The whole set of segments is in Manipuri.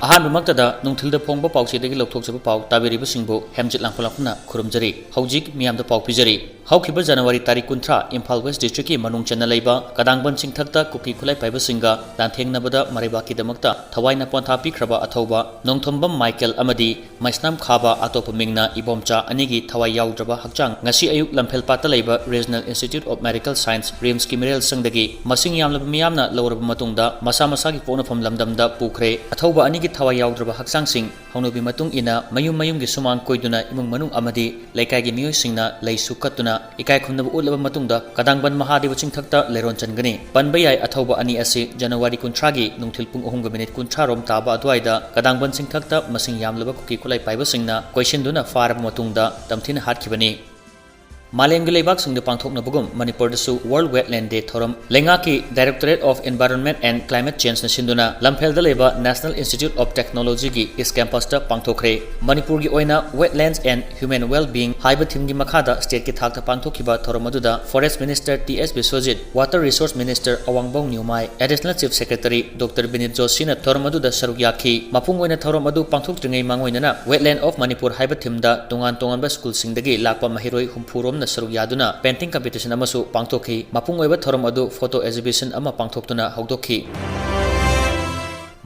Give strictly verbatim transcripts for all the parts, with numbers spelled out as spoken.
ꯑꯍꯥꯟꯕꯃꯛꯇꯗ ꯅꯨꯡꯊꯤꯜꯗ ꯐꯣꯡꯕ ꯄꯥꯎꯆꯦꯗꯒꯤ ꯂꯧꯊꯣꯛꯆꯕ ꯄꯥꯎ ꯇꯥꯕꯤꯔꯤꯕꯁꯤꯡꯕꯨ ꯍꯦꯝꯖꯤꯠ ꯂꯥꯡꯐꯣꯂꯥꯛꯄꯅ ꯈꯨꯔꯨꯝꯖꯔꯤ꯫ ꯍꯧꯖꯤꯛ ꯃꯤꯌꯥꯝꯗ ꯄꯥꯎ ꯄꯤꯖꯔꯤ꯫ ꯍꯧꯈꯤꯕ ꯖꯅꯋꯥꯔꯤ ꯇꯥꯔꯤꯛ ꯀꯨꯟꯊ꯭ꯔꯥ, ꯏꯝꯐꯥꯜ ꯋꯦꯁ ꯗꯤꯁꯇ꯭ꯔꯤꯛꯀꯤ ꯃꯅꯨꯡ ꯆꯟꯅ ꯂꯩꯕ ꯀꯗꯥꯡꯕꯟ ꯆꯤꯡꯊꯛꯇ ꯀꯨꯀꯤ ꯈꯨꯠꯂꯥꯏ ꯄꯥꯏꯕꯁꯤꯡꯒ ꯂꯥꯟꯊꯦꯡꯅꯕꯗ ꯃꯔꯩꯕꯥꯛꯀꯤꯗꯃꯛꯇ ꯊꯋꯥꯏꯅ ꯄꯣꯟꯊꯥ ꯄꯤꯈ꯭ꯔꯕ ꯑꯊꯧꯕ ꯅꯣꯡꯊꯣꯝꯕꯝ ꯃꯥꯏꯀꯦꯜ ꯑꯃꯗꯤ ꯃꯩꯁꯅꯥꯝ ꯈꯥꯕ, ꯑꯇꯣꯞꯄ ꯃꯤꯡꯅ ꯏꯕꯣꯝꯆꯥ, ꯑꯅꯤꯒꯤ ꯊꯋꯥꯏ ꯌꯥꯎꯗ꯭ꯔꯕ ꯍꯛꯆꯥꯡ ꯉꯁꯤ ꯑꯌꯨꯛ ꯂꯝꯐꯦꯜꯄꯥꯠꯇ ꯂꯩꯕ Regional Institute of Medical Science, ꯔꯤꯝꯁꯀꯤ ꯃꯤꯔꯦꯜ ꯁꯪꯗꯒꯤ ꯃꯁꯤꯡ ꯌꯥꯝꯂꯕ ꯃꯤꯌꯥꯝꯅ ꯂꯧꯔꯕ ꯃꯇꯨꯡꯗ ꯃꯁꯥ ꯃꯁꯥꯒꯤ ꯄꯣꯛꯅꯐꯝ ꯂꯝꯗꯝꯗ ꯄꯨꯈ꯭ꯔꯦ꯫ ꯑꯊꯧꯕ ꯑꯅꯤꯒꯤ ꯊꯋꯥꯏ ꯌꯥꯎꯗ꯭ꯔꯕ ꯍꯛꯆꯥꯡꯁꯤꯡ ꯍꯧꯅꯕꯤ ꯃꯇꯨꯡ ꯏꯟꯅ ꯃꯌꯨꯝ ꯃꯌꯨꯝꯒꯤ ꯁꯨꯃꯥꯡ ꯀꯣꯏꯗꯨꯅ ꯏꯃꯨꯡ ꯃꯅꯨꯡ ꯑꯃꯗꯤ ꯂꯩꯀꯥꯏꯒꯤ ꯃꯤꯑꯣꯏꯁꯤꯡꯅ ꯂꯩꯁꯨ ꯀꯠꯇꯨꯅ ꯏꯀꯥꯏ ꯈꯨꯝꯅꯕ ꯎꯠꯂꯕ ꯃꯇꯨꯡꯗ ꯀꯗꯥꯡꯕꯟ ꯃꯍꯥꯗꯦꯕ ꯆꯤꯡꯊꯛꯇ ꯂꯩꯔꯣꯟ ꯆꯟꯒꯅꯤ꯫ ꯄꯟꯕ ꯌꯥꯏ, ꯑꯊꯧꯕ ꯑꯅꯤ ꯑꯁꯤ ꯖꯅꯋꯥꯔꯤ ꯀꯨꯟꯊ꯭ꯔꯥꯒꯤ ꯅꯨꯡꯊꯤꯜ ꯄꯨꯡ ꯑꯍꯨꯝꯒ ꯃꯤꯅꯤꯠ ꯀꯨꯟꯊ꯭ꯔꯥ ꯔꯣꯝ ꯇꯥꯕ ꯑꯗꯨꯋꯥꯏꯗ ꯀꯗꯥꯡꯕꯟ ꯆꯤꯡꯊꯛꯇ ꯃꯁꯤꯡ ꯌꯥꯝꯂꯕ ꯀꯨꯀꯤ ꯈꯨꯠꯂꯥꯏ ꯄꯥꯏꯕꯁꯤꯡꯅ ꯀꯣꯏꯁꯤꯟꯗꯨꯅ ꯐꯥꯔꯕ ꯃꯇꯨꯡꯗ ꯇꯝꯊꯤꯅ ꯍꯥꯠꯈꯤꯕꯅꯤ꯫ ꯃꯥꯂꯦꯝꯒꯤ ꯂꯩꯕꯥꯛꯁꯤꯡꯗ ꯄꯥꯡꯊꯣꯛꯅꯕꯒꯨꯝ ꯃꯅꯤꯄꯨꯔꯗꯁꯨ World Wetland Day ꯊꯧꯔꯝ ꯂꯩꯉꯥꯛꯀꯤ Directorate of Environment and Climate Changeꯅ ꯁꯤꯟꯗꯨꯅ ꯂꯝꯐꯦꯜꯗ ꯂꯩꯕ National Institute of Technologyꯒꯤ East Campusꯇ ꯄꯥꯡꯊꯣꯛꯈ꯭ꯔꯦ꯫ ꯃꯅꯤꯄꯨꯔꯒꯤ ꯑꯣꯏꯅ Wetlands and Human Well-being ꯍꯥꯏꯕ themeꯒꯤ ꯃꯈꯥꯗ stateꯀꯤ ꯊꯥꯛꯇ ꯄꯥꯡꯊꯣꯛꯈꯤꯕ ꯊꯧꯔꯝ ꯑꯗꯨꯗ Forest Minister T S Biswajit, Water Resource Minister Awangbou Newmai, Additional Chief Secretary doctor Vineet ꯖꯣꯁꯤꯅ ꯊꯧꯔꯝ ꯑꯗꯨꯗ ꯁꯔꯨꯛ ꯌꯥꯈꯤ꯫ ꯃꯄꯨꯡ ꯑꯣꯏꯅ ꯊꯧꯔꯝ ꯑꯗꯨ ꯄꯥꯡꯊꯣꯛꯇ꯭ꯔꯤꯉꯩ ꯃꯥꯡꯑꯣꯏꯅꯅ Wetland of Manipur ꯍꯥꯏꯕ themeꯗ ꯇꯣꯉꯥꯟ ꯇꯣꯉꯥꯟꯕ schoolꯁꯤꯡꯗꯒꯤ ꯂꯥꯛꯄ ꯃꯍꯩꯔꯣꯏ ꯍꯨꯝꯐꯨ ꯔꯣꯝꯅ ꯁꯔꯨꯛ ꯌꯥꯗꯨꯅ painting competition ꯑꯃꯁꯨ ꯄꯥꯡꯊꯣꯛꯈꯤ꯫ ꯃꯄꯨꯡ ꯑꯣꯏꯕ ꯊꯧꯔꯝ ꯑꯗꯨ photo exhibition ꯑꯃ ꯄꯥꯡꯊꯣꯛꯇꯨꯅ ꯍꯧꯗꯣꯛꯈꯤ꯫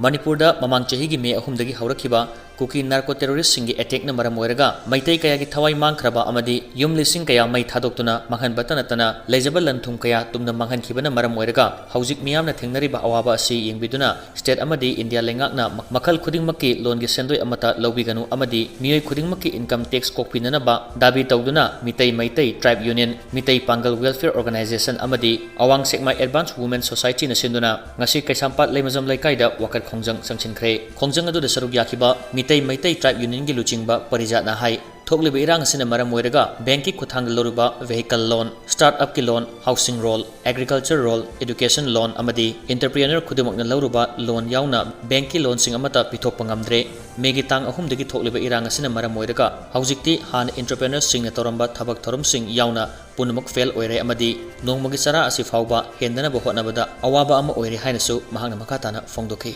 ꯃꯅꯤꯄꯨꯔꯗ ꯃꯃꯥꯡ ꯆꯍꯤꯒꯤ ꯃꯦ ꯑꯍꯨꯝꯗꯒꯤ ꯍꯧꯔꯛꯈꯤꯕ ꯀꯨꯀꯤ narco terroristꯁꯤꯡꯒꯤ attackꯅ ꯃꯔꯝ ꯑꯣꯏꯔꯒ ꯃꯩꯇꯩ ꯀꯌꯥꯒꯤ ꯊꯋꯥꯏ ꯃꯥꯡꯈ꯭ꯔꯕ ꯑꯃꯗꯤ ꯌꯨꯝ ꯂꯤꯁꯤꯡ ꯀꯌꯥ ꯃꯩ ꯊꯥꯗꯣꯛꯇꯨꯅ ꯃꯥꯡꯍꯟꯕꯇ ꯅꯠꯇꯅ ꯂꯩꯖꯕ ꯂꯟ ꯊꯨꯝ ꯀꯌꯥ ꯇꯨꯝꯅ ꯃꯥꯡꯍꯟꯈꯤꯕꯅ ꯃꯔꯝ ꯑꯣꯏꯔꯒ ꯍꯧꯖꯤꯛ ꯃꯤꯌꯥꯝꯅ ꯊꯦꯡꯅꯔꯤꯕ ꯑꯋꯥꯕ ꯑꯁꯤ ꯌꯦꯡꯕꯤꯗꯨꯅ state ꯑꯃꯗꯤ ꯏꯟꯗꯤꯌꯥ ꯂꯩꯉꯥꯛꯅ ꯃ-, ꯃꯈꯜ ꯈꯨꯗꯤꯡꯃꯛꯀꯤ ꯂꯣꯟꯒꯤ ꯁꯦꯟꯗꯣꯏ ꯑꯃꯠꯇ ꯂꯧꯕꯤꯒꯅꯨ ꯑꯃꯗꯤ ꯃꯤꯑꯣꯏ ꯈꯨꯗꯤꯡꯃꯛꯀꯤ income tax ꯀꯣꯛꯄꯤꯅꯅꯕ ꯗꯥꯕꯤ ꯇꯧꯗꯨꯅ ꯃꯤꯇꯩ ꯃꯩꯇꯩ tribe union, ꯃꯤꯇꯩ ꯄꯥꯡꯒꯜ welfare organisation ꯑꯃꯗꯤ ꯑꯋꯥꯡ ꯁꯦꯛꯃꯥꯏ Advance Women Societyꯅ ꯁꯤꯟꯗꯨꯅ ꯉꯁꯤ ꯀꯩꯁꯥꯝꯄꯥꯠ ꯂꯩꯃꯖꯝ ꯂꯩꯀꯥꯏꯗ ꯋꯥꯀꯠ ꯈꯣꯡꯖꯪ ꯆꯪꯁꯤꯟꯈ꯭ꯔꯦ꯫ ꯈꯣꯡꯖꯪ ꯑꯗꯨꯗ ꯁꯔꯨꯛ ꯌꯥꯈꯤꯕ ꯃꯤꯇꯩ ꯃꯩꯇꯩ tribe unionꯒꯤ ꯂꯨꯆꯤꯡꯕ ꯄꯔꯤꯖꯥꯠꯅ ꯍꯥꯏ, ꯊꯣꯛꯂꯤꯕ ꯏꯔꯥꯡ ꯑꯁꯤꯅ ꯃꯔꯝ ꯑꯣꯏꯔꯒ bankꯀꯤ ꯈꯨꯠꯊꯥꯡꯗ ꯂꯧꯔꯤꯕ vehicle loan, start-upꯀꯤ loan, housing loan, agriculture loan, education loan ꯑꯃꯗꯤ entrepreneur ꯈꯨꯗꯤꯡꯃꯛꯅ ꯂꯧꯔꯨꯕ loan ꯌꯥꯎꯅ bankꯀꯤ loanꯁꯤꯡ ꯑꯃꯠꯇ ꯄꯤꯊꯣꯛꯄ ꯉꯝꯗ꯭ꯔꯦ꯫ ꯃꯦꯒꯤ ꯇꯥꯡ ꯑꯍꯨꯝꯗꯒꯤ ꯊꯣꯛꯂꯤꯕ ꯏꯔꯥꯡ ꯑꯁꯤꯅ ꯃꯔꯝ ꯑꯣꯏꯔꯒ ꯍꯧꯖꯤꯛꯇꯤ ꯍꯥꯟꯅ entrepreneurꯁꯤꯡꯅ ꯇꯧꯔꯝꯕ ꯊꯕꯛ ꯊꯧꯔꯝꯁꯤꯡ ꯌꯥꯎꯅ ꯄꯨꯝꯅꯃꯛ fail ꯑꯣꯏꯔꯦ ꯑꯃꯗꯤ ꯅꯣꯡꯃꯒꯤ ꯆꯔꯥ ꯑꯁꯤ ꯐꯥꯎꯕ ꯍꯦꯟꯗꯅꯕ ꯍꯣꯠꯅꯕꯗ ꯑꯋꯥꯕ ꯑꯃ ꯑꯣꯏꯔꯦ ꯍꯥꯏꯅꯁꯨ ꯃꯍꯥꯛꯅ ꯃꯈꯥ ꯇꯥꯅ ꯐꯣꯡꯗꯣꯛꯈꯤ꯫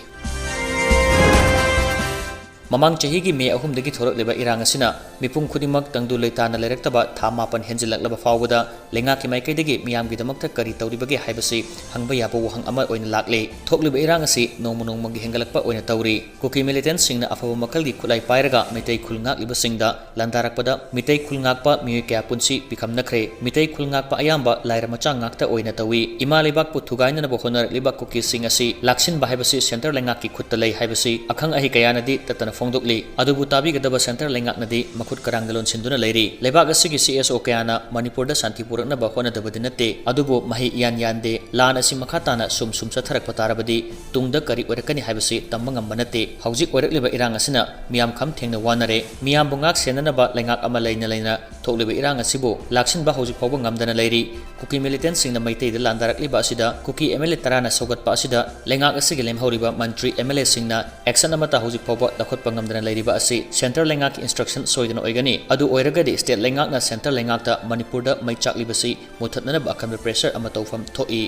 ꯃꯃꯥꯡ ꯆꯍꯤꯒꯤ ꯃꯦ ꯑꯍꯨꯝꯗꯒꯤ ꯊꯣꯔꯛꯂꯤꯕ ꯏꯔꯥꯡ ꯑꯁꯤꯅ ꯃꯤꯄꯨꯝ ꯈꯨꯗꯤꯡꯃꯛ ꯇꯪꯗꯨ ꯂꯩꯇꯥꯅ ꯂꯩꯔꯛꯇꯕ ꯊꯥ ꯃꯥꯄꯟ ꯍꯦꯟꯖꯤꯜꯂꯛꯂꯕ ꯐꯥꯎꯕꯗ ꯂꯩꯉꯥꯛꯀꯤ ꯃꯥꯏꯀꯩꯗꯒꯤ ꯃꯤꯌꯥꯝꯒꯤꯗꯃꯛꯇ ꯀꯔꯤ ꯇꯧꯔꯤꯕꯒꯦ ꯍꯥꯏꯕꯁꯤ ꯍꯪꯕ ꯌꯥꯕ ꯋꯥꯍꯪ ꯑꯃ ꯑꯣꯏꯅ ꯂꯥꯛꯂꯦ꯫ ꯊꯣꯛꯂꯤꯕ ꯏꯔꯥꯡ ꯑꯁꯤ ꯅꯣꯡꯃ ꯅꯣꯡꯃꯒꯤ ꯍꯦꯟꯒꯠꯂꯛꯄ ꯑꯣꯏꯅ ꯇꯧꯔꯤ꯫ ꯀꯨꯀꯤ militantꯁꯤꯡꯅ ꯑꯐꯕ ꯃꯈꯜꯒꯤ ꯈꯨꯠꯂꯥꯏ ꯄꯥꯏꯔꯒ ꯃꯩꯇꯩ ꯈꯨꯜ ꯉꯥꯛꯂꯤꯕꯁꯤꯡꯗ ꯂꯥꯟꯗꯥꯔꯛꯄꯗ ꯃꯤꯇꯩ ꯈꯨꯜ ꯉꯥꯛꯄ ꯃꯤꯑꯣꯏ ꯀꯌꯥ ꯄꯨꯟꯁꯤ ꯄꯤꯈꯝꯅꯈ꯭ꯔꯦ꯫ ꯃꯤꯇꯩ ꯈꯨꯜ ꯉꯥꯛꯄ ꯑꯌꯥꯝꯕ ꯂꯥꯏꯔ ꯃꯆꯥ ꯉꯥꯛꯇ ꯑꯣꯏꯅ ꯇꯧꯏ꯫ ꯏꯃꯥ ꯂꯩꯕꯥꯛꯄꯨ ꯊꯨꯒꯥꯏꯅꯅꯕ ꯍꯣꯠꯅꯔꯛꯂꯤꯕ ꯀꯨꯀꯤꯁꯤꯡ ꯑꯁꯤ ꯂꯥꯛꯁꯤꯟꯕ ꯍꯥꯏꯕꯁꯤ centre ꯂꯩꯉꯥꯛꯀꯤ ꯈꯨꯠꯇ ꯂꯩ ꯍꯥꯏꯕꯁꯤ ꯑꯈꯪ ꯑꯍꯩ ꯀꯌꯥꯅꯗꯤ ꯇꯠꯇꯅ ꯐꯣꯡꯗꯣꯛꯂꯤ꯫ ꯑꯗꯨꯕꯨ ꯇꯥꯕꯤꯒꯗꯕ centre ꯂꯩꯉꯥꯛꯅꯗꯤ ꯃꯈꯨꯠ ꯀꯔꯥꯡꯗ ꯂꯣꯟꯁꯤꯟꯗꯨꯅ ꯂꯩꯔꯤ꯫ ꯂꯩꯕꯥꯛ ꯑꯁꯤꯒꯤ CSO ꯀꯌꯥꯅ ꯃꯅꯤꯄꯨꯔꯗ ꯁꯥꯟꯇꯤ ꯄꯨꯔꯛꯅꯕ ꯍꯣꯠꯅꯗꯕꯗꯤ ꯅꯠꯇꯦ, ꯑꯗꯨꯕꯨ ꯃꯍꯩ ꯏꯌꯥꯟ ꯌꯥꯟꯗꯦ꯫ ꯂꯥꯟ ꯑꯁꯤ ꯃꯈꯥ ꯇꯥꯅ ꯁꯨꯝ ꯁꯨꯝ ꯆꯠꯊꯔꯛꯄ ꯇꯥꯔꯕꯗꯤ ꯇꯨꯡꯗ ꯀꯔꯤ ꯑꯣꯏꯔꯛꯀꯅꯤ ꯍꯥꯏꯕꯁꯤ ꯇꯝꯕ ꯉꯝꯕ ꯅꯠꯇꯦ꯫ ꯍꯧꯖꯤꯛ ꯑꯣꯏꯔꯛꯂꯤꯕ ꯏꯔꯥꯡ ꯑꯁꯤꯅ ꯃꯤꯌꯥꯝ ꯈꯝ ꯊꯦꯡꯅ ꯋꯥꯅꯔꯦ꯫ ꯃꯤꯌꯥꯝꯕꯨ ꯉꯥꯛ ꯁꯦꯟꯅꯅꯕ ꯂꯩꯉꯥꯛ ꯑꯃ ꯂꯩꯅ ꯂꯩꯅ ꯊꯣꯛꯂꯤꯕ ꯏꯔꯥꯡ ꯑꯁꯤꯕꯨ ꯂꯥꯛꯁꯤꯟꯕ ꯍꯧꯖꯤꯛ ꯐꯥꯎꯕ ꯉꯝꯗꯅ ꯂꯩꯔꯤ꯫ ꯀꯨꯀꯤ militantꯁꯤꯡꯅ ꯃꯩꯇꯩꯗ ꯂꯥꯟꯗꯥꯔꯛꯂꯤꯕ ꯑꯁꯤꯗ ꯀꯨꯀꯤ MLA ꯇꯔꯥꯅ ꯁꯧꯒꯠꯄ ꯑꯁꯤꯗ ꯂꯩꯉꯥꯛ ꯑꯁꯤꯒꯤ ꯂꯦꯝꯍꯧꯔꯤꯕ ꯃꯟꯇ꯭ꯔꯤ MLAꯁꯤꯡꯅ action ꯑꯃꯠꯇ ꯍꯧꯖꯤꯛ ꯐꯥꯎꯕ ꯂꯧꯈꯠꯄ ꯉꯝꯗꯅ ꯂꯩꯔꯤꯕ ꯑꯁꯤ centre ꯂꯩꯉꯥꯛꯀꯤ instruction ꯁꯣꯏꯗꯅ ꯑꯣꯏꯒꯅꯤ꯫ ꯑꯗꯨ ꯑꯣꯏꯔꯒꯗꯤ state ꯂꯩꯉꯥꯛꯅ centre ꯂꯩꯉꯥꯛꯇ ꯃꯅꯤꯄꯨꯔꯗ ꯃꯩ ꯆꯥꯛꯂꯤꯕꯁꯤ ꯃꯨꯊꯠꯅꯅꯕ ꯑꯀꯟꯕ pressure ꯑꯃ ꯇꯧꯐꯝ ꯊꯣꯛꯏ꯫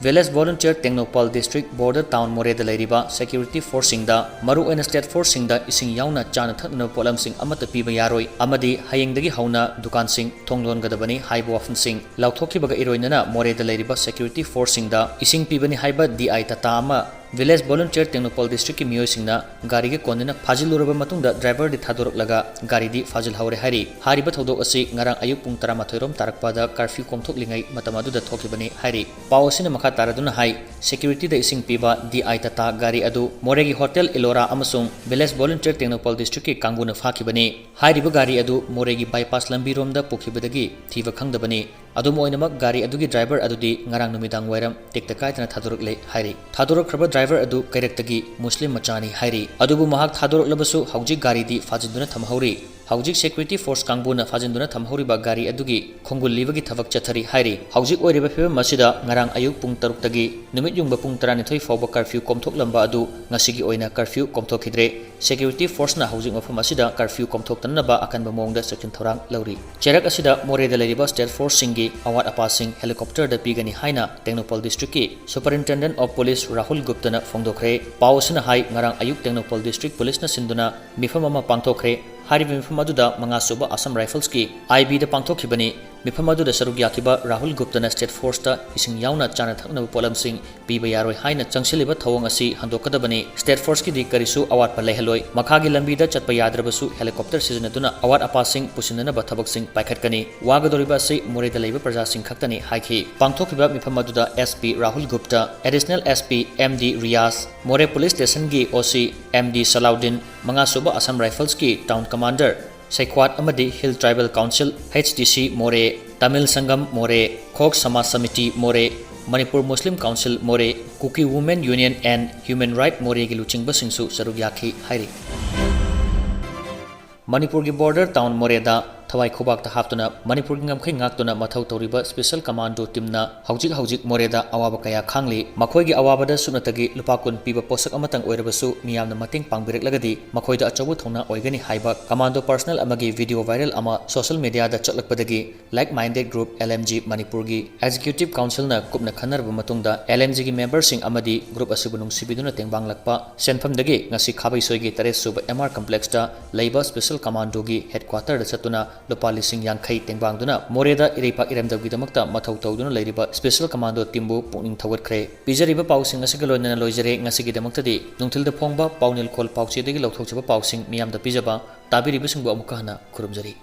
Village Volunteer Tengnoupal district border town ꯃꯣꯔꯦꯗ ꯂꯩꯔꯤꯕ security forceꯁꯤꯡꯗ, ꯃꯔꯨꯑꯣꯏꯅ state forceꯁꯤꯡꯗ ꯏꯁꯤꯡ ꯌꯥꯎꯅ ꯆꯥꯅ ꯊꯛꯅꯅꯕ ꯄꯣꯠꯂꯝꯁꯤꯡ ꯑꯃꯠꯇ ꯄꯤꯕ ꯌꯥꯔꯣꯏ ꯑꯃꯗꯤ ꯍꯌꯦꯡꯗꯒꯤ ꯍꯧꯅ ꯗꯨꯀꯥꯟꯁꯤꯡ ꯊꯣꯡ ꯂꯣꯟꯒꯗꯕꯅꯤ ꯍꯥꯏꯕ ꯋꯥꯐꯝꯁꯤꯡ ꯂꯥꯎꯊꯣꯛꯈꯤꯕꯒ ꯏꯔꯣꯏꯅꯅ ꯃꯣꯔꯦꯗ ꯂꯩꯔꯤꯕ security forceꯁꯤꯡꯗ ꯏꯁꯤꯡ ꯄꯤꯕꯅꯤ ꯍꯥꯏꯕ DI Tata ꯑꯃ Village Volunteer ꯇꯦꯡꯅꯧꯄꯥꯜ districtꯀꯤ ꯃꯤꯑꯣꯏꯁꯤꯡꯅ ꯒꯥꯔꯤꯒ ꯀꯣꯟꯗꯨꯅ ꯐꯥꯖꯤꯜꯂꯨꯔꯕ ꯃꯇꯨꯡꯗ driverꯗꯤ ꯊꯥꯗꯣꯔꯛꯂꯒ ꯒꯥꯔꯤꯗꯤ ꯐꯥꯖꯤꯜꯍꯧꯔꯦ ꯍꯥꯏꯔꯤ꯫ ꯍꯥꯏꯔꯤꯕ ꯊꯧꯗꯣꯛ ꯑꯁꯤ ꯉꯔꯥꯡ ꯑꯌꯨꯛ ꯄꯨꯡ ꯇꯔꯥꯃꯥꯊꯣꯏ ꯔꯣꯝ ꯇꯥꯔꯛꯄꯗ curfew ꯀꯣꯝꯊꯣꯛꯂꯤꯉꯩ ꯃꯇꯝ ꯑꯗꯨꯗ ꯊꯣꯛꯈꯤꯕꯅꯤ ꯍꯥꯏꯔꯤ꯫ ꯄꯥꯎ ꯑꯁꯤꯅ ꯃꯈꯥ ꯇꯥꯔꯗꯨꯅ ꯍꯥꯏ, securityꯗ ꯏꯁꯤꯡ ꯄꯤꯕ DI Tata ꯒꯥꯔꯤ ꯑꯗꯨ ꯃꯣꯔꯦꯒꯤ Hotel Ellora ꯑꯃꯁꯨꯡ Village Volunteer ꯇꯦꯡꯅꯧꯄꯥꯜ districtꯀꯤ ꯀꯥꯡꯕꯨꯅ ꯐꯥꯈꯤꯕꯅꯤ꯫ ꯍꯥꯏꯔꯤꯕ ꯒꯥꯔꯤ ꯑꯗꯨ ꯃꯣꯔꯦꯒꯤ bypass ꯂꯝꯕꯤꯔꯣꯝꯗ ꯄꯨꯈꯤꯕꯗꯒꯤ ꯊꯤꯕ ꯈꯪꯗꯕꯅꯤ꯫ ꯑꯗꯨꯝ ꯑꯣꯏꯅꯃꯛ, ꯒꯥꯔꯤ ꯑꯗꯨꯒꯤ driver ꯑꯗꯨꯗꯤ ꯉꯔꯥꯡ ꯅꯨꯃꯤꯗꯥꯡ ꯋꯥꯏꯔꯝ ꯇꯦꯛꯇ ꯀꯥꯏꯗꯅ ꯊꯥꯗꯣꯔꯛꯂꯦ ꯍꯥꯏꯔꯤ꯫ ꯊꯥꯗꯣꯔꯛꯈ꯭ꯔꯕ driver ꯑꯗꯨ ꯀꯩꯔꯛꯇꯒꯤ ꯃꯨꯁꯂꯤꯝ ꯃꯆꯥꯅꯤ ꯍꯥꯏꯔꯤ꯫ ꯑꯗꯨꯕꯨ ꯃꯍꯥꯛ ꯊꯥꯗꯣꯔꯛꯂꯕꯁꯨ ꯍꯧꯖꯤꯛ ꯒꯥꯔꯤꯗꯤ ꯐꯥꯖꯤꯟꯗꯨꯅ ꯊꯝꯍꯧꯔꯤ꯫ ꯍꯧꯖꯤꯛ security force ꯀꯥꯡꯕꯨꯅ ꯐꯥꯖꯤꯟꯗꯨꯅ ꯊꯝꯍꯧꯔꯤꯕ ꯒꯥꯔꯤ ꯑꯗꯨꯒꯤ ꯈꯣꯡꯒꯨꯜ ꯂꯤꯕꯒꯤ ꯊꯕꯛ ꯆꯠꯊꯔꯤ ꯍꯥꯏꯔꯤ꯫ ꯍꯧꯖꯤꯛ ꯑꯣꯏꯔꯤꯕ ꯐꯤꯕꯝ ꯑꯁꯤꯗ ꯉꯔꯥꯡ ꯑꯌꯨꯛ ꯄꯨꯡ ꯇꯔꯨꯛꯇꯒꯤ ꯅꯨꯃꯤꯠ ꯌꯨꯡꯕ ꯄꯨꯡ ꯇꯔꯥꯅꯤꯊꯣꯏ ꯐꯥꯎꯕ curfew ꯀꯣꯝꯊꯣꯛꯂꯝꯕ ꯑꯗꯨ ꯉꯁꯤꯒꯤ ꯑꯣꯏꯅ curfew ꯀꯣꯝꯊꯣꯛꯈꯤꯗ꯭ꯔꯦ꯫ Security forceꯅ ꯍꯧꯖꯤꯛ ꯃꯐꯝ ꯑꯁꯤꯗ curfew ꯀꯣꯝꯊꯣꯛꯇꯅꯕ ꯑꯀꯟꯕ ꯃꯑꯣꯡꯗ ꯆꯦꯛꯁꯤꯟ ꯊꯧꯔꯥꯡ ꯂꯧꯔꯤ꯫ ꯆꯦꯔꯛ ꯑꯁꯤꯗ ꯃꯣꯔꯦꯗ ꯂꯩꯔꯤꯕ state forceꯁꯤꯡꯒꯤ ꯑꯋꯥꯠ ꯑꯄꯥꯁꯤꯡ helicopterꯗ ꯄꯤꯒꯅꯤ ꯍꯥꯏꯅ Tengnoupal districtꯀꯤ Superintendent of Police Rahul ꯒꯨꯞꯇꯅ ꯐꯣꯡꯗꯣꯛꯈ꯭ꯔꯦ꯫ ꯄꯥꯎ ꯑꯁꯤꯅ ꯍꯥꯏ, ꯉꯔꯥꯡ ꯑꯌꯨꯛ ꯇꯦꯡꯅꯧꯄꯜ district policeꯅ ꯁꯤꯟꯗꯨꯅ ꯃꯤꯐꯝ ꯑꯃ ꯄꯥꯡꯊꯣꯛꯈ꯭ꯔꯦ꯫ ꯍꯥꯏꯔꯤꯕ ꯃꯤꯐꯝ ꯑꯗꯨꯗ ꯃꯉꯥꯁꯨꯕ Assam Riflesꯀꯤ IBꯗ ꯄꯥꯡꯊꯣꯛꯈꯤꯕꯅꯤ꯫ ꯃꯤꯐꯝ ꯑꯗꯨꯗ ꯁꯔꯨꯛ ꯌꯥꯈꯤꯕ ꯔꯥꯍꯨꯜ ꯒꯨꯞꯇꯅ state forceꯇ ꯏꯁꯤꯡ ꯌꯥꯎꯅ ꯆꯥꯅ ꯊꯛꯅꯕ ꯄꯣꯠꯂꯝꯁꯤꯡ ꯄꯤꯕ ꯌꯥꯔꯣꯏ ꯍꯥꯏꯅ ꯆꯪꯁꯤꯜꯂꯤꯕ ꯊꯧꯑꯣꯡ ꯑꯁꯤ ꯍꯟꯗꯣꯛꯀꯗꯕꯅꯤ꯫ State forceꯀꯤꯗꯤ ꯀꯔꯤꯁꯨ ꯑꯋꯥꯠꯄ ꯂꯩꯍꯜꯂꯣꯏ꯫ ꯃꯈꯥꯒꯤ ꯂꯝꯕꯤꯗ ꯆꯠꯄ ꯌꯥꯗ꯭ꯔꯕꯁꯨ helicopter ꯁꯤꯖꯤꯟꯅꯗꯨꯅ ꯑꯋꯥꯠ ꯑꯄꯥꯁꯤꯡ ꯄꯨꯁꯤꯟꯅꯅꯕ ꯊꯕꯛꯁꯤꯡ ꯄꯥꯏꯈꯠꯀꯅꯤ꯫ ꯋꯥꯒꯗꯧꯔꯤꯕ ꯑꯁꯤ ꯃꯣꯔꯦꯗ ꯂꯩꯕ ꯄ꯭ꯔꯖꯥꯁꯤꯡ ꯈꯛꯇꯅꯤ ꯍꯥꯏꯈꯤ꯫ ꯄꯥꯡꯊꯣꯛꯈꯤꯕ ꯃꯤꯐꯝ ꯑꯗꯨꯗ SP Rahul Gupta, Additional SP MD Riyaz, ꯃꯣꯔꯦ police stationꯒꯤ OC MD ꯁꯂꯥꯎꯗꯤꯟ, ꯃꯉꯥꯁꯨꯕ Assam Riflesꯀꯤ town commander ꯁꯩꯈ꯭ꯋꯥꯠ ꯑꯃꯗꯤ Hill Tribal Council, HTC ꯃꯣꯔꯦ, ꯇꯥꯃꯤꯜ ꯁꯪꯒꯝ ꯃꯣꯔꯦ, ꯈꯣꯛ ꯁꯃꯥꯖ ꯁꯃꯤꯇꯤ ꯃꯣꯔꯦ, ꯃꯅꯤꯄꯨꯔ ꯃꯨꯁꯂꯤꯝ ꯀꯥꯎꯟꯁꯤꯜ ꯃꯣꯔꯦ, ꯀꯨꯀꯤ Women Union and Human Right ꯃꯣꯔꯦꯒꯤ ꯂꯨꯆꯤꯡꯕꯁꯤꯡꯁꯨ ꯁꯔꯨꯛ ꯌꯥꯈꯤ ꯍꯥꯏꯔꯤ꯫ ꯃꯅꯤꯄꯨꯔꯒꯤ border town ꯃꯣꯔꯦꯗ ꯊꯋꯥꯏ ꯈꯨꯕꯥꯛꯇ ꯍꯥꯞꯇꯨꯅ ꯃꯅꯤꯄꯨꯔꯒꯤ ꯉꯝꯈꯩ ꯉꯥꯛꯇꯨꯅ ꯃꯊꯧ ꯇꯧꯔꯤꯕ special commando teamꯅ ꯍꯧꯖꯤꯛ ꯍꯧꯖꯤꯛ ꯃꯣꯔꯦꯗ ꯑꯋꯥꯕ ꯀꯌꯥ ꯈꯥꯡꯂꯤ꯫ ꯃꯈꯣꯏꯒꯤ ꯑꯋꯥꯕꯗ ꯁꯨꯞꯅꯇꯒꯤ ꯂꯨꯄꯥ ꯀꯨꯟ ꯄꯤꯕ ꯄꯣꯠꯁꯛ ꯑꯃꯇꯪ ꯑꯣꯏꯔꯕꯁꯨ ꯃꯤꯌꯥꯝꯅ ꯃꯇꯦꯡ ꯄꯥꯡꯕꯤꯔꯛꯂꯒꯗꯤ ꯃꯈꯣꯏꯗ ꯑꯆꯧꯕ ꯊꯧꯅꯥ ꯑꯣꯏꯒꯅꯤ ꯍꯥꯏꯕ commando personnel ꯑꯃꯒꯤ video viral ꯑꯃ social mediaꯗ ꯆꯠꯂꯛꯄꯗꯒꯤ like minded group LMG ꯃꯅꯤꯄꯨꯔꯒꯤ executive councilꯅ ꯀꯨꯞꯅ ꯈꯟꯅꯔꯕ ꯃꯇꯨꯡꯗ LMGꯒꯤ memberꯁꯤꯡ ꯑꯃꯗꯤ group ꯑꯁꯤꯕꯨ ꯅꯨꯡꯁꯤꯕꯤꯗꯨꯅ ꯇꯦꯡꯕꯥꯡꯂꯛꯄ ꯁꯦꯟꯐꯝꯗꯒꯤ ꯉꯁꯤ ꯈꯥꯕꯩꯁꯣꯏꯒꯤ ꯇꯔꯦꯠ ꯁꯨꯕ MR complexꯇ ꯂꯩꯕ special commandoꯒꯤ headquarterꯗ ꯆꯠꯇꯨꯅ ꯂꯨꯄꯥ ꯂꯤꯁꯤꯡ ꯌꯥꯡꯈꯩ ꯇꯦꯡꯕꯥꯡꯗꯨꯅ ꯃꯣꯔꯦꯗ ꯏꯔꯩꯄꯥꯛ ꯏꯔꯝꯗꯝꯒꯤꯗꯃꯛꯇ ꯃꯊꯧ ꯇꯧꯗꯨꯅ ꯂꯩꯔꯤꯕ special commando teamꯕꯨ ꯄꯨꯛꯅꯤꯡ ꯊꯧꯒꯠꯈ꯭ꯔꯦ꯫ ꯄꯤꯖꯔꯤꯕ ꯄꯥꯎꯁꯤꯡ ꯑꯁꯤꯒ ꯂꯣꯏꯅꯅ ꯂꯣꯏꯖꯔꯦ꯫ ꯉꯁꯤꯒꯤꯗꯃꯛꯇꯗꯤ ꯅꯨꯡꯊꯤꯜꯗ ꯐꯣꯡꯕ ꯄꯥꯎꯅꯤꯜꯈꯣꯜ ꯄꯥꯎꯆꯦꯗꯒꯤ ꯂꯧꯊꯣꯛꯆꯕ ꯄꯥꯎꯁꯤꯡ ꯃꯤꯌꯥꯝꯗ ꯄꯤꯖꯕ꯫ ꯇꯥꯕꯤꯔꯤꯕꯁꯤꯡꯕꯨ ꯑꯃꯨꯛꯀ ꯍꯟꯅ ꯈꯨꯔꯨꯝꯖꯔꯤ꯫